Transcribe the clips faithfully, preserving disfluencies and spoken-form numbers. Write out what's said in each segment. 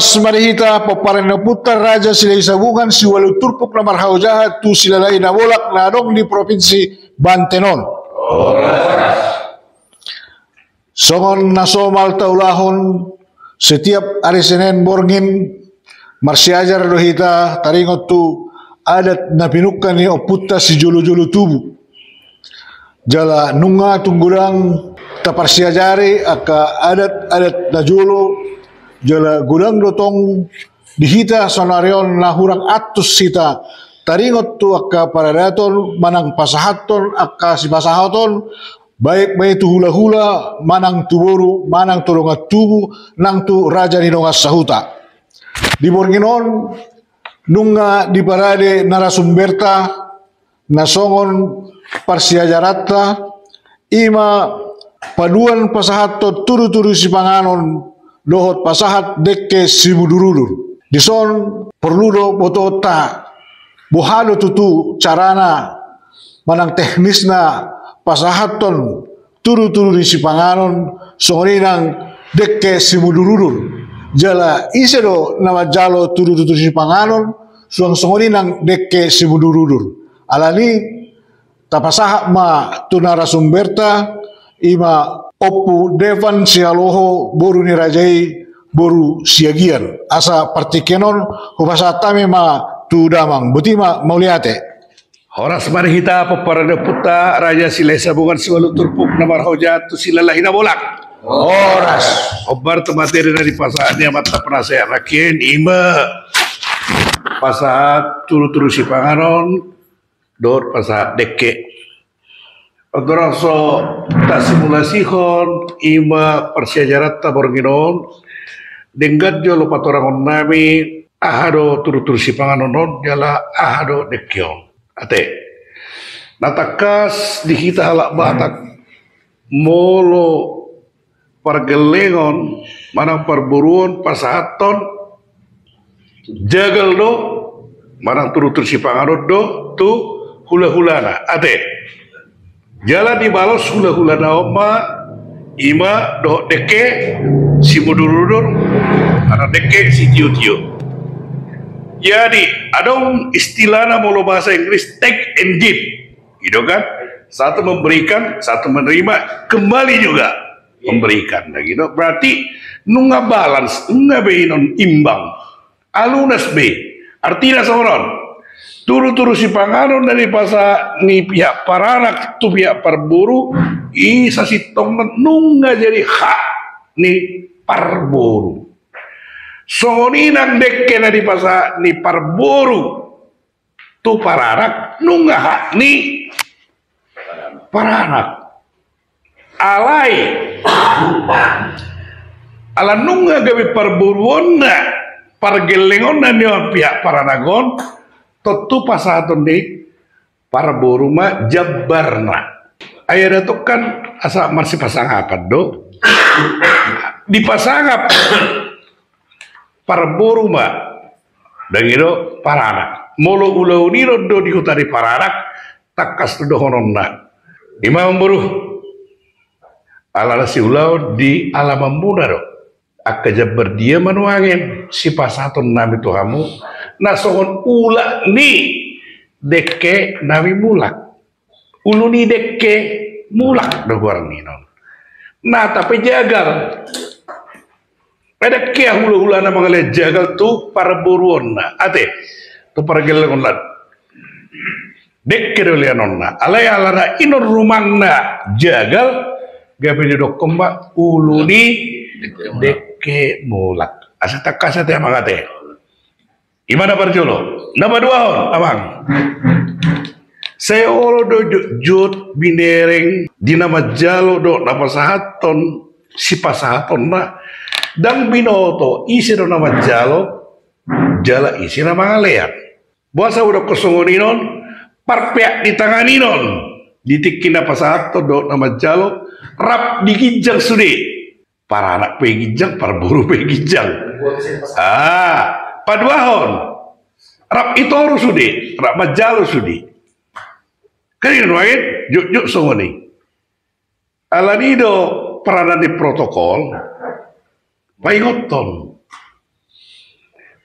Horas ma di hita pomparan ni ompunta Raja Silahi Sabungan siualu turpuk na marhaojahan tu Silalahi Nabolak na adong di Provinsi Banten on. Songon na somal taulahon, setiap ari Senen borngin marsiajar do hita taringot tu adat na pinungka ni ompunta sijolojolo tubu. Jala nunga tung godang taparsiajari angka adat-adat na jolo, jala godang do tong di hita saonari on na hurang antus hita taringot tu angka paradaton manang pasahathon angka sipasahat on, baik ma i tu hulahula manang tu boru manang tu dongan tubu nang tu raja ni dongan sahuta. Di borngin on nunga diparade narasumberta na songon parsiajaranta, i ma paduan pasahathon tudutudu sipanganon dohot pasahat dengke simudurudur. Dison porlu do botoonta boha do tutu carana manang teknisna pasahathon tudutudu ni sipanganon songon i nang dengke simudurudur. Jala ise do na manjalo tudutudu ni sipanganon suang songon i nang dengke simudurudur. Alani tapasahat ma tu narasumberta, i ma Ompu Devan Sihaloho, boru ni raja i, boru Siagian. Asa partingkian on hupasahat hami ma tu damang. Boti ma, mauliate. Horas ma di hita pomparan ni ompunta Raja Silahi Sabungan siualu turpuk na marhaojahan tu Silalahi Nabolak. Horas. Hombar tu materi na dipasahat ni amanta penasehat rakyat, i ma pasahat tudutudu sipanganon dohot pasahat dengke. Andorang so tasimulasihon i ma parsiajaranta borngin on, denggan jolo patorangonnami aha do tudutudu sipanganon on jala aha do dengke on. Ate. Na tangkas di hita halak Batak molo pargellengon manang parboruon pasahathon jagal do manang tudutudu sipanganon do tu hulahulana. Ate. Jala dibalos hulahulana on ma i ma dohot dengke simudurudur manang dengke sitiotio. Jadi adong istilahna molo bahasa Inggris take and give. Gitu kan? Satu memberikan, satu menerima, kembali juga memberikan. Nah, gitu. Berarti nunga balance, nunga be inon imbang. Alunas be. Artina songon on. Tudutudu sipanganon na dipasahat ni pihak paranak tu pihak parboru, i sasintongna nunga jadi hak ni parboru. Songon i nang dengke na dipasahat ni parboru tu paranak nunga hak ni paranak. Alai ala nunga gabe parboruonna, pargellengonna ni on pihak paranak on, tontu pasahaton ni parboru ma jambarna. Ai adat on kan asa marsipasangapan do. Dipasangap parboru ma, dang i do paranak. Molo ulaon i do di huta ni paranak, tangkas do dohononna. I ma amangboru, ala na siulaon di alamanmuna do. Angka jambar dia ma nuaeng sipasahatonnami tu hamu na songon ula ni dengkenami mulak. Ulu ni dengke mulak do goarna i non. Na tape jagal. Ai dengke hulahulana mangalean jagal tu parboruonna. Ate, tu pargellengonna. Dengke do leanonna. Alai ala na inon rumangna jagal, gabe didokkon ma ulu ni dengke mulak. Asa tangkas ate amang ate. I ma na parjolo. Na paduahon, amang. Sai olo do jotjot binereng di na manjalo dohot na pasahathon, sipasahatonna, dang binoto ise do na manjalo jala ise na mangalean. Boasa hudokkon songon i non? Parpeak ni tangan i non di tingki na pasahathon dohot na manjalo, rap di ginjang sude. Paranak pe ginjang, parboru pe ginjang. Ah, paduahon. Rap i toru sude, rap manjalo sude. Kan i nuaeng, jotjot songon i. Alani do peranan ni protokol, paingothon.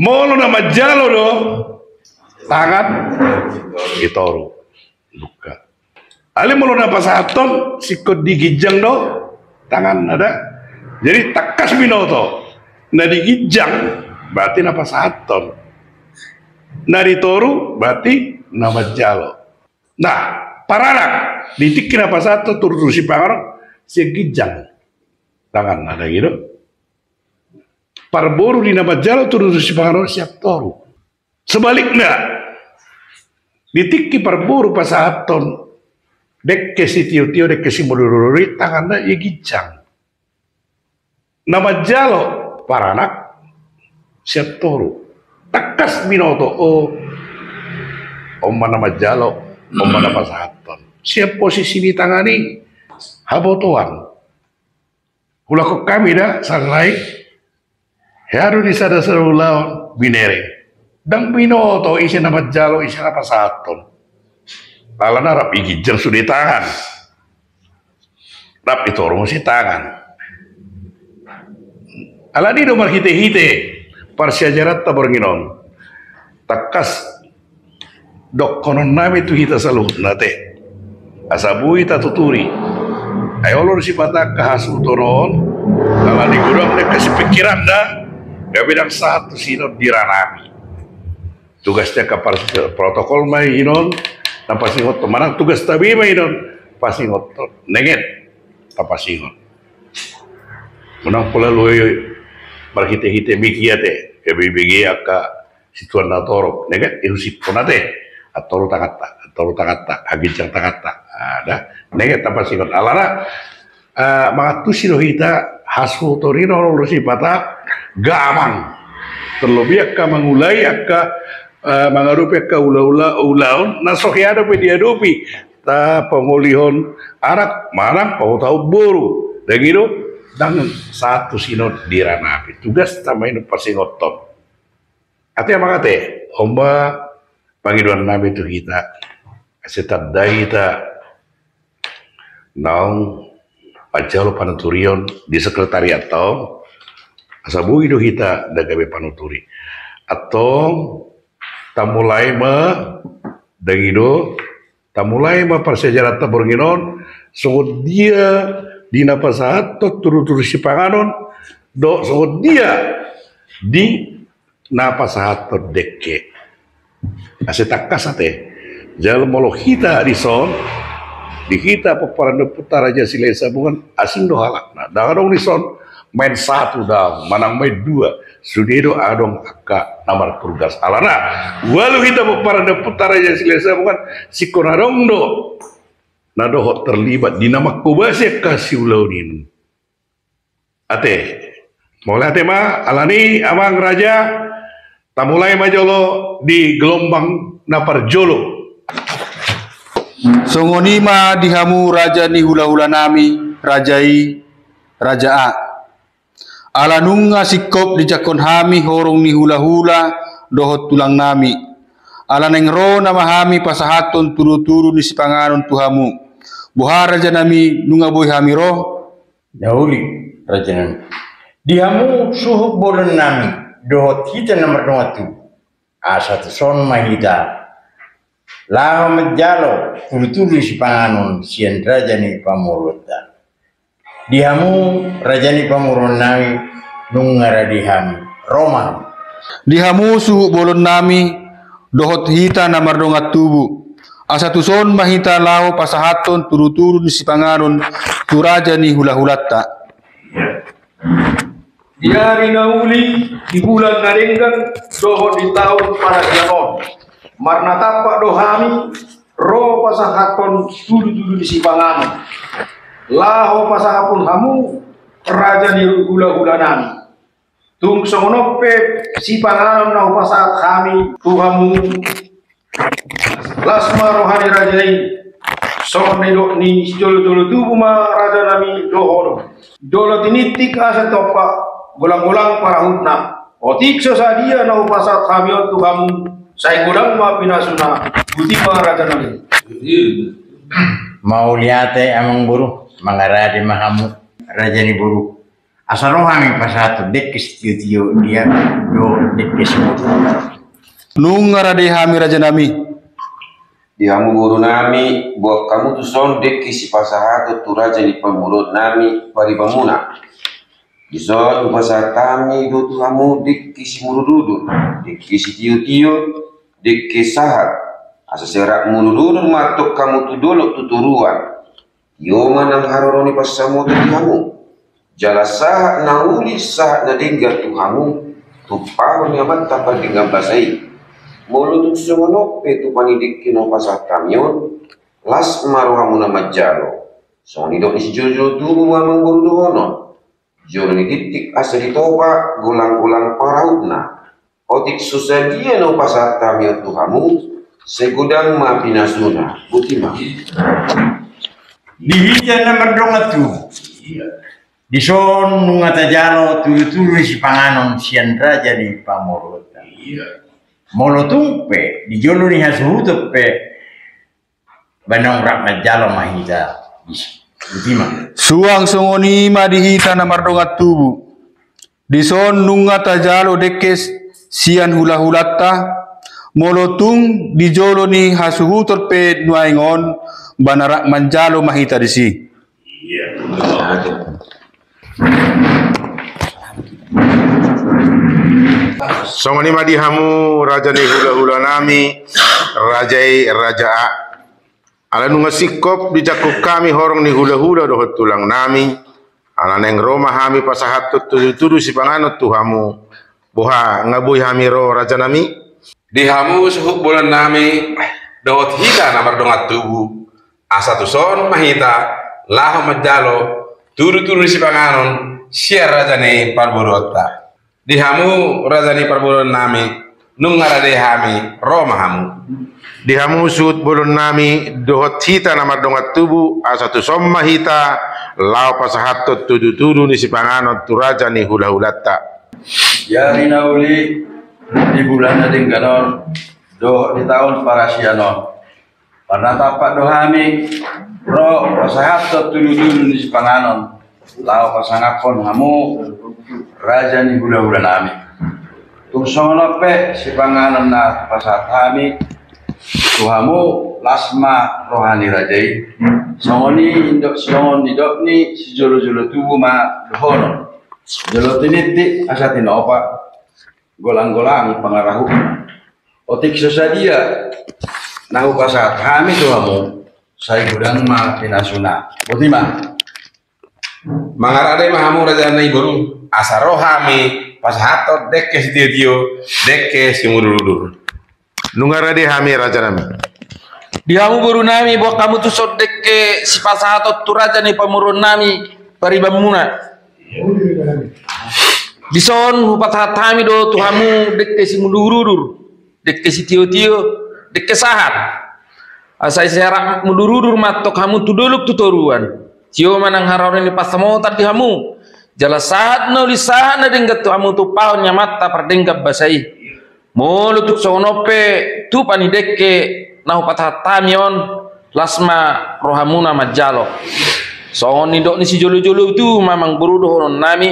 Molo na manjalo do tangan, di toru. Buka. Alai molo na pasahathon, singkop di ginjang do tanganna da. Jadi tangkas binoto, na di ginjang berarti na pasahathon, na di toru berarti na manjalo. Nah, paranak, di tingki na pasahathon tudu-tudu sipanganon, sian ginjang tanganna da, gitu. Parboru di na manjalo tudu-tudu sipanganon sian toru. Sebalikna, di tingki parboru pasahathon dengke sitio-tio, dengke simodori-dori, tanganna i ginjang. Na manjalo paranak sian toru. Tangkas binoto, oh, on ma na manjalo, on ma na pasahathon. Sian posisi ni tangan i, habotoan. Hulahon hami da, sahali nai, hea do di sada-sada ulaon binereng, ndang binoto ise na manjalo, ise na pasahathon. Alana rap i ginjang sude tangan, rap i toru muse tangan. Alani do marhite-hite parsiajaranta borngin on, tangkas dohononnami tu hita saluhutna, ate, asa boi tatuturi. Ai olo do sipata angka hasuhuton on, alani godang do angka sipingkiranta, gabe ndang sahat tusi on di ranami. Tugas ni angka par-, protokol ma i on, na pasingothon, manang tugas tabe ma i on, pasingothon. Nenget, tapasingot. Manang pola loe marhite-hite mik i, ate, gabe ibege angka situan na torop, nenget ihusip on, ate, antoru tanganta, antoru tanganta, haginjang tanganta. Ada, nenget tapasingot. Alana, eh, mangantusi do hita hasuhuton i, na olo do sipata gamang. Terlebih angka mangulai angka, eh, mangadopi angka ula-ula, ulaon na so hea dope diadopi, tapangolihon anak manang pahutahon boru. Ndang i do, ndang sahat tusi on di ranami. Tugasta ma i on pasingothon. Ate, amang ate, on ma pangidoannami tu hita, asa tanda hita naung manjalo panuturion di sekretariatta on, asa boi do hita ndang gabe panuturi. Antong, tamulai ma, ndang i do, tamulai ma parsiajaranta borngin on, songon dia di na pasahathon tudu-tudu sipanganon, dohot songon dia di na pasahathon dengke. Asa tangkas, ate. Jala molo hita dison, di hita pomparan ni ompunta Raja Silahisabungan, asing do halakna. Ndang adong dison main satu daong, manang main dua. Sude do adong angka na martugas. Alana, ualu hita pomparan ni ompunta Raja Silahisabungan, singkop adong do na dohot terlibat di na manghobasi angka siulaon i. Ate. Mauliate ma, alani, amang raja, tamulai ma jolo di gelombang na parjolo. Songon i ma di hamu raja ni hulahulanami, raja i, raja A. Ala nunga singkop dijangkon hami horong ni hulahula dohot tulangnami. Ala naeng ro nama hami pasahathon tudutudu ni sipanganon tu hamu. Boha rajanami, nunga boi hami ro? Na uli, rajanami. Di hamu suhut bolonnami dohot hita na mardongan tubu, asa tuson ma hita laho manjalo tudutudu ni sipanganon sian raja ni pamoruonta. Di hamu raja ni pamoruonnami, nunga rade hami, ro ma hamu. Di hamu suhut bolonnami dohot hita na mardongan tubu, asa tuson ma hita laho pasahathon tudutudu ni sipanganon tu raja ni hulahulanta. Di ari na uli, di bulan na denggan, dohot di taon panantian on, marnatampak do hami ro pasahathon tudutudu ni sipanganon, laho pasahathon hamu raja ni hulahulanami. Tung songon on pe sipanganon na hupasahat hami tu hamu. Las ma roha ni raja i. Songon na nidok ni sijolojolo tubu ma rajanami dohonon: Jolo tinittik asa tompa, golanggolang parahutna. Otik so sadia na hupasahat hami on tu hamu, sai godang ma pinasuna. Boti ma rajanami. Mauliate amang boru, mangarade ma hamu raja ni boru. Asa ro hami pasahathon dengke sitiotio di hami dohot dengke singurududun. Nunga rade hami rajanami. Di hamu borunami, boan hamu tuson dengke sipasahaton tu raja ni pamoruonnami paribanmuna. Dison hupasahat hami do tu hamu dengke singurududun, dengke sitiotio, dengke sahat. Asa sai rap mudurudur ma antong hamu tu dolok tu toruan. Tio ma nang haroro ni pansamotan di hamu. Jala sahat na uli sahat na denggan tu hamu, tumpahon ni Amanta pardenggan basa i. Molo tung songon on pe tupa ni dengke na hupasahat hami on, las ma rohamuna manjalo. Songon nidok ni sijolojolo tubu ma amangboru dohonon. Jolo ni tintin asa ditopa, golanggolang pangarahutna. Otik so sadia na hupasahat hami on tu hamu, sai godang ma pinasuna. Boti ma. Di hita na mardongan tubu. Dison nunga tajalo tudutudu ni sipanganon sian raja ni pamoruonta. Molo tung pe di jolo ni hasuhuton pe, ba naung rap manjalo ma hita disi. Boti ma. Suang songon i ma di hita na mardongan tubu. Dison nunga tajalo dengke sian hulahulanta. Molo tung di jolo ni hasuhuton pe nuaeng on, ba na rap manjalo ma hita disi. Songon i ma di hamu raja ni hulahulanami, raja i raja A. Ala nunga singkop dijangkon hami horong ni hulahula dohot tulangnami, ala naeng ro ma hami pasahathon tudutudu sipanganon tu hamu. Boha, nga boi hami ro rajanami? Di hamu suhut bolonnami dohot hita na mardongan tubu, asa tuson ma hita laho manjalo tudutudu ni sipanganon sian raja ni parboruonta. Di hamu raja ni parboruonnami, nunga rade hami, ro ma hamu. Di hamu suhut bolonnami dohot hita na mardongan tubu, asa tuson ma hita laho pasahathon tudutudu ni sipanganon tu raja ni hulahulanta. Di ari na uli, di bulan na denggan on, dohot di taon parasian on, parnatampak do hami ro pasahathon tudutudu ni sipanganon laho pasangaphon hamu raja ni hulahulanami. Tung songon on pe sipanganon na pasahat hami tu hamu, las ma roha ni raja i. Songon i nidok, songon nidok ni sijolojolo tubu ma dohonon. Jolo tinitip asa tinopa, golanggolang pangarahutna. Otik so sadia na hupasahat hami tu hamu, sai godang ma pinasuna. Boti ma. Mangarade ma hamu raja ni boru, asa ro hami pasahathon dengke sitiotio, dengke simudurudur. Nunga rade hami rajanami. Di hamu borunami, boan hamu tuson dengke sipasahaton tu raja ni pamoruonnami paribanmuna. Dison hupasahat hami do tu hamu dengke simudurudur, dengke sitiotio, dengke sahat. Asa sai rap mudurudur ma antong hamu tu dolok tu toruan. Tio ma nang haroro ni pansamotan di hamu. Jala sahat na uli sahat na denggan tu hamu, tumpahon ni Amanta pardenggan basa i. Molo tung songon on pe tupa ni dengke na hupasahat hami on, las ma rohamuna manjalo. Songon nidok ni sijolojolo tubu ma amangboru dohononnami,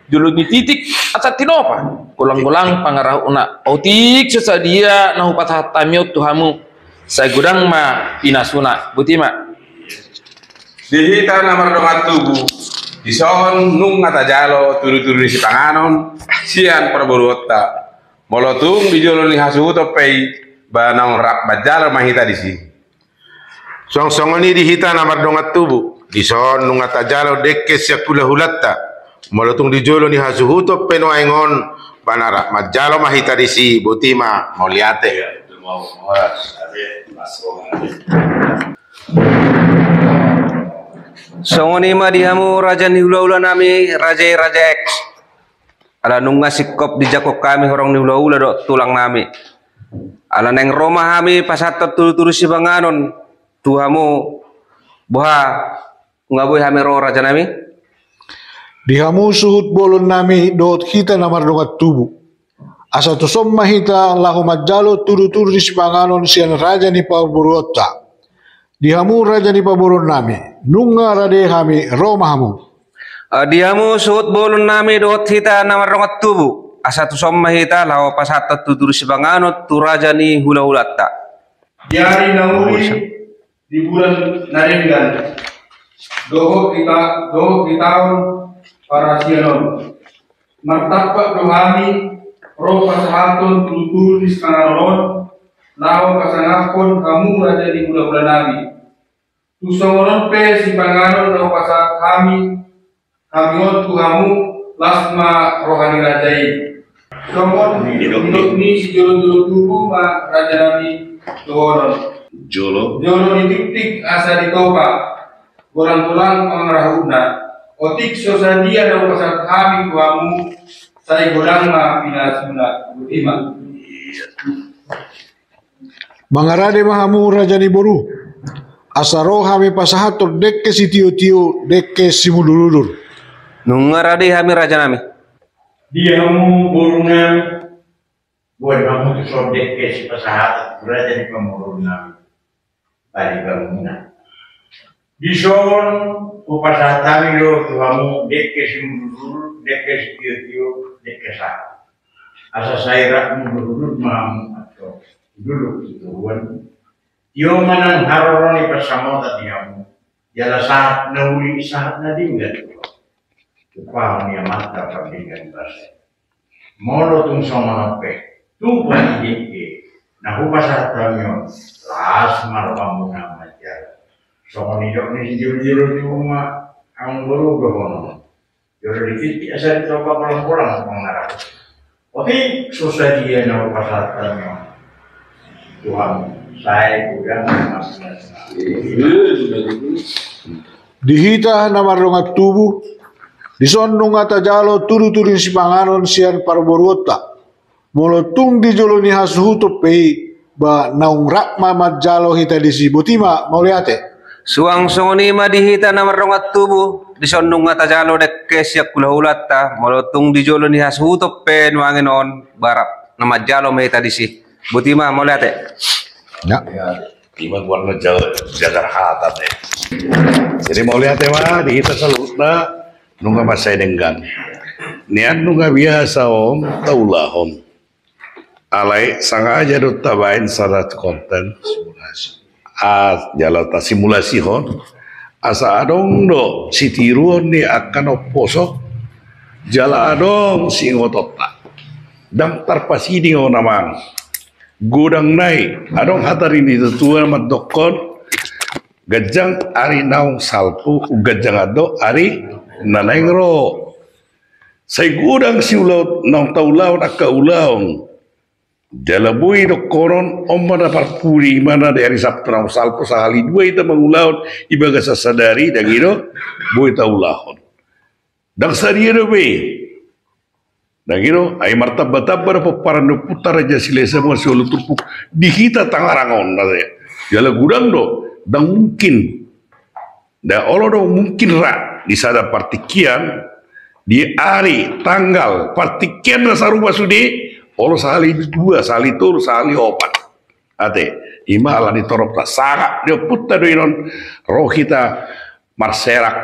jolo ni tinitip asa tinopa, golanggolang pangarahutna. Otik so sadia na hupasahat hami on tu hamu, sai godang ma pinasuna. Boti ma. Di hita na mardongan tubu, dison nunga tajalo tudutudu ni sipanganon sian parboruonta. Molo tung di jolo ni hasuhuton pe i, ba naung rap manjalo ma hita disi. Suang songon i di hita na mardongan tubu, dison nunga tajalo dengke sian hulahulanta. Molo tung di jolo ni hasuhuton pe nuaeng on, ba na rap manjalo ma hita disi. Boti ma, mauliate. Songon i ma di hamu raja ni hulahulanami, raja i raja X. Ala nunga singkop dijangkon hami horong ni hulahula dohot tulangnami, ala naeng ro ma hami pasahathon tudutudu sipanganon tu hamu. Boha, nga boi hami ro rajanami? Di hamu suhut bolonnami dohot hita na mardongan tubu, asa tuson ma hita laho manjalo tudutudu ni sipanganon sian raja ni parboruonta. Di hamu raja ni parboruonnami, nunga rade hami, ro ma hamu. Di hamu suhut bolon nami dohot hita na mardongan tubu, asa tuson ma hita laho pasahathon tutu sipanganon tu raja ni hulahulanta. Di ari na uli, di bulan na denggan, dohot di ta-, dohot di taon parasian on, martampak do hami ro pasahathon tutu sipanganon on, laho pasangaphon hamu raja ni hulahula nami. Tu songon on pe sipanganon na hupasahat hami, hami on tu hamu, las ma roha ni raja i. Songon nidok ni sijolojolo tubu ma raja nami dohonon. Jolo. Jolo ni tiktik asa ditopa, godang godang pangarahutna. Otik so sadia na hupasahat hami tu hamu, sai godang ma pinasuna. Ima. Mangarade ma hamu raja ni boru, asa ro hami pasahathon dengke sitiotio, dengke simudurudur. Nunga rade hami raja nami. Di hamu boru nami, boi ma hamu tuson dengke sipasahathon tu raja ni pamoruon nami. Padi bangunan. Dison hupasahat hami do tu hamu dengke simudurudur, dengke sitiotio, dengke sahat. Asa sai rap mudurudur ma hamu antong, duduk tu toruan. Tio ma nang haroro ni pansamotan di hamu. Jala sahat na uli, sahat na denggan. Umpama ni amanta pardenggan basa. Molo tung songon on pe, tung padi dengke na hupasahat hami on, las ma rohamuna manjalo. Songon nidok ni sijolojolo tubu ma, anggo boru dohonon. Jolo ni tiktik asa ditopa, godang godang pangarahutna. Otik so sadia na hupasahat hami on tu hamu, sai godang ma pinasuna. Di hita na mardongan tubu, dison nunga tajalo tudutudu ni sipanganon sian parboruonta. Molo tung di jolo ni hasuhuton pe i, ba naung rap ma manjalo hita disi. Boti ma, mauliate. Suang songon i ma di hita na mardongan tubu, dison nunga tajalo dengke sian hulahulanta, molo tung di jolo ni hasuhuton pe nuaeng on, ba rap na manjalo ma hita disi. Boti ma, mauliate. Ya. Ima goarna jagar hata te. Jadi mauliate ma di hita saluhutna, nunga mansai denggan. Nian nunga biasa on taulahon. Alai sangaja do tabaen sada konten. Ah, jala tasimulasihon. Asa adong do sitiruon ni angka na umposo. Jala adong siingotonta. Ndang tarpasiding on amang. Godang nai, adong hata ni natuatua mandokkon, ganjang ari naung salpu, ganjangan do ari na naeng ro. Sai godang siulaon naung taulahon angka ulaon. Jala boi dokkonon, on ma na parpudi, ima na di ari Sabtu naung salpu, sahali dua hita mangulahon, di bagasan sadari, ndang i do, boi taulahon. Ndang sadia dope. Ndang i do, ai martambatamba do pomparan ni ompunta Raja Silahisabungan siualu turpuk di hita Tangerang on, na ya. Jala godang do, ndang mungkin. Ndang olo do mungkin ra di sada partingkian, di ari, tanggal, partingkian na sarupa sude, olo sahali dua, sahali tolu, sahali opat. Ate, ima ala ni toropta, sangap ni ompunta do i on, ro hita marserak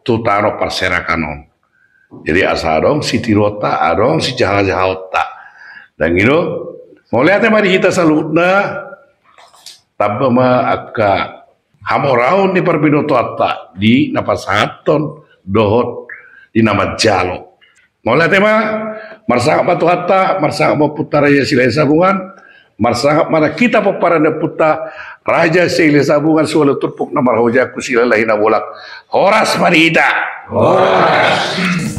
tu tano parserakan on. Jadi asa adong sitiruonta, adong sijahajahaonta. Ndang i do, mauliate ma di hita saluhutna, tamba ma angka hamoraon ni parbinotoanta di na pasahathon dohot di na manjalo. Mauliate ma, marsangap ma Tuhanta, marsangap ma ompunta Raja Silahisabungan, marsangap ma nang hita pomparan ni ompunta Raja Silahisabungan siualu turpuk na marhojangku Silalahi Nabolak. Horas ma di hita. Horas.